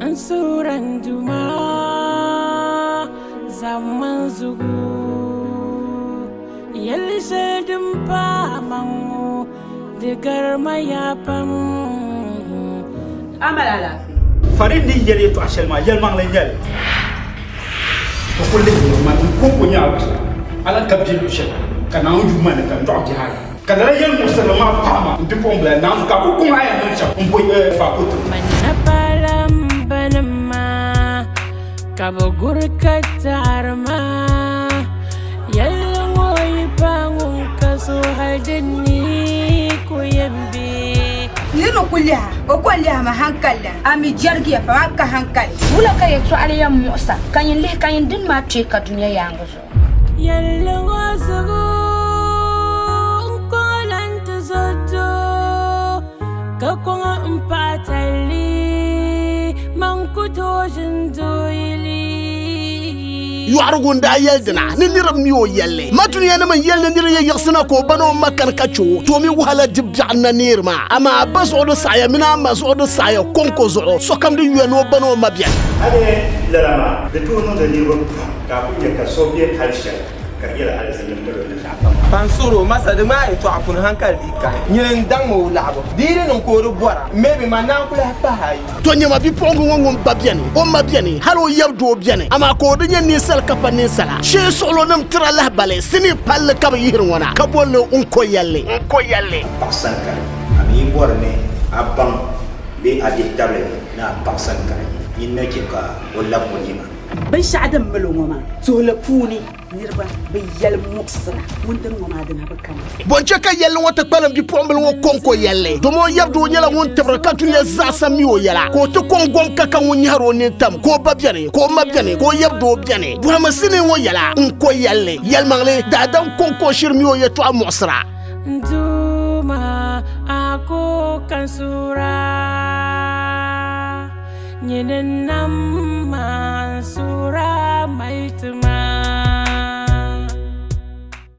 N suura n Duuma, zaŋmi n zugu yɛli shɛli din paai ma ŋɔ, di gari ma yaa pam. A mali alaafee? Farid ni yɛli yɛtɔɣa shɛli maa, yɛlimaŋli n-nyɛ li. Ka kul lihi ni man n kɔŋko nyɛ a bia, a lan ka bia luɣ shɛli, ka Naawuni yu ma ni ka n dɔɣi bihi ayi. Ka lala yɛlimuɣisirili maa pahi ma m bipuɣimbila Naawuni ka a kul kɔŋ a yɛn niŋ shɛm m-bo faako ti ma. Man napala m-bani maa, ka bɛ guri ka taɣiri ma. Yɛlli ŋɔ yi paai ŋun ka so hal di ni ku yɛn be. Nir ni ku lihi a, o ko lihi a mi haŋkali la, a mi jɛrigiya pam, a ka haŋkali. Wula ka yɛtɔɣili yɛn muɣis a, ka nyin lihi ka nyin dini maa kpe ka dunia yaaŋa zuɣu? Yɛlli ŋɔ zuɣu n kɔŋ lan ti zo doo, ka kɔŋ m paɣa talli, man ku tooi ʒini dooyili. Yɔɣirigu n-daa yɛli dina ni niriba mi o yɛlli. Ma dunianima n-yɛli ni nira yi yiɣisina ka o ba ni o ma kani ka chɛ o, to o mi wahala di biɛɣu n-na neeri maa. Amaa a ba zuɣu di saɣiya mini a ma zuɣu di saɣiya kɔŋko zuɣu, sokam di yuya ni o ba ni o ma beni. Hali lala maa, di tooi niŋdi niriba pam ka a ku nya ka so be hal shɛli ka di nyɛla alizini m-miri o ni zaɣ pam. Pa n suhiri o, Masa, di ŋmaai yɛtɔɣa puuni hankali dii kani. Nyini n-daŋmi o laɣibu. Di yi di niŋ ka o di bɔra, maybe man naan ku lahi pahi ayi. To nyama bipuɣiŋga ŋɔ ŋun ba beni, o ma beni, hal o yab doo beni, amaa ka o di nyɛ ninsal ka pa ninsala. Shee suɣilonim tira lahibali sinii palli ka bɛ yihiri ŋɔ na, ka boli li n ko yɛlli. N ko yɛlli. Paɣ sani ka di nyɛ. A mi yi bɔri ni a baŋ bee a dihi tabili ni a paɣ sani ka di nyɛ, nyin na chɛ ka o lab o yiŋa. Binshɛɣu din mali o ŋɔ maa tuhili puuni niriba bi yɛli muɣisira ŋun dini ŋɔ maa dina bi kana. Bɔ n-chɛ ka yɛlli ŋɔ ti kpalim bipuɣimbila ŋɔ kɔŋko yɛlli? Domi o yab doo nyɛla ŋun tibiri ka dunia zaasa mi o yɛla, ka o ti kɔŋ gom ka ka ŋun nyɛhiri o nintam, ka o ba beni, ka o ma beni, ka o yab doo beni. Bɔhimi sinii ŋɔ yɛla n-ko yɛlli. Yɛlimaŋli, daadam kɔŋko shiri mi o yɛtɔɣa muɣisira. N Duuma, a ku ka n suura. Nyini n-nam ma n suura mali ti ma.